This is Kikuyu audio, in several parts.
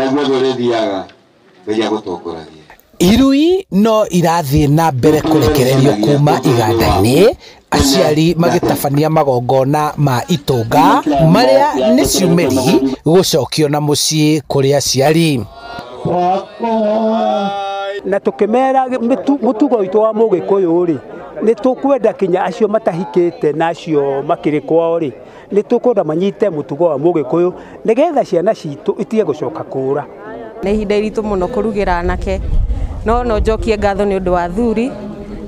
Kũrĩa guothe ũrĩthiaga, Ngai agũtongoragie. Irui no irathiĩ na mbere kũrekererio kuma iganda-inĩ, aciari magĩtabania magongona ma itũnga marĩa nĩ ciumĩri gũcokio na mũciĩ kũrĩ aciari. Na tũkĩmera mũtugo witũ wa Mũgĩkũyũ rĩ, nĩ tũkwenda kinya acio matahikĩte na acio makĩrĩ kwao rĩ, nĩ tũkwenda manyite mũtugo wa Mũgĩkũyũ nĩgetha ciana citũ itige gũcoka kũra. Nĩ ihinda iritũ mũno kũrugĩra anake, no no njokie ngatho nĩ ũndũ wa athuri,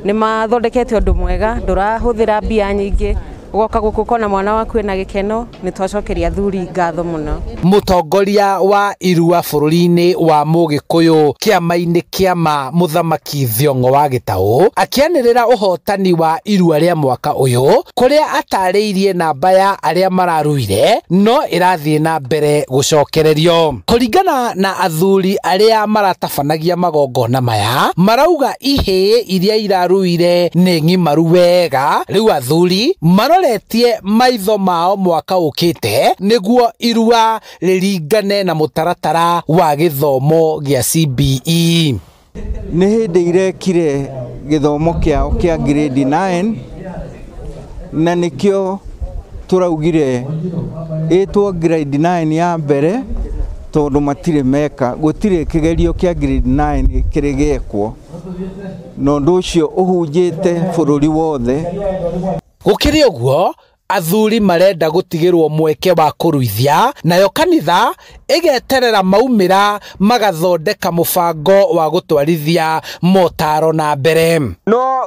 nĩ mathondekete ũndũ mwega, ndũrahũthĩra mbia nyingĩ, ũgoka gũkũ ũkona mwana waku ena gĩkeno, nĩ twacokeria athuri ngatho mũno. Mũtongoria wa irua bũrũri-inĩ wa Mũgĩkũyũ kĩama-inĩ kĩama Mũthamaki Thiong'o wa Gĩtaũ akĩanĩrĩra ũhotani wa irua rĩa mwaka ũyũ kũrĩa atarĩirie namba ya arĩa mararuire no ĩrathiĩ na mbere gũcokererio. Kũringana na athuri arĩa maratabanagia magongona maya, marauga ihĩĩ iria iraruire nĩ ng'imaru wega, rĩu athuri maroretie maitho mao mwaka ũkĩte nĩguo irua rĩringane na mũtaratara wa gĩthomo gĩa CBE. Nĩ hĩndĩ irekire gĩthomo kĩao kĩa grade 9 na nĩkĩo tũraugire ĩtwo grade 9 ya mbere tondũ matirĩ meka, gũtirĩ kĩgerio kĩa grade 9 kĩrĩ gĩekwo, na ũndũ ũcio ũhunjĩte bũrũri wothe. Gũkĩrĩ ũguo, athuri marenda gũtigĩrwo mweke wa kũruithia, nayo kanitha ĩgeterera maumĩra magathondeka mũbango wa gũtwarithia motaro na mbere. No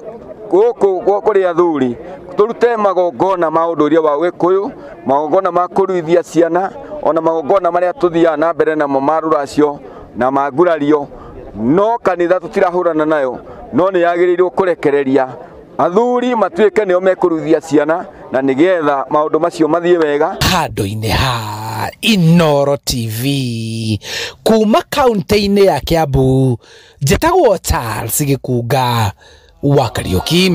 gũkũ kũrĩ athuri tũrute magongona ma ũndũire wa Gĩkũyũ, magongona ma kũruithia ciana, ona magongona marĩa tũthiaga na mbere namo ma rũracio na ma ngurario, no kanitha tũtirahũrana nayo, no nĩ yagĩrĩirwo kũrekereria athuri matuĩke nĩo mekũruithia ciana na nĩgetha maũndũ macio mathiĩ wega. Handũ-inĩ ha Inooro TV kuma kaunti-inĩ ya Kiambu, njĩtagwo Charles Gĩkunga wa Kariũki.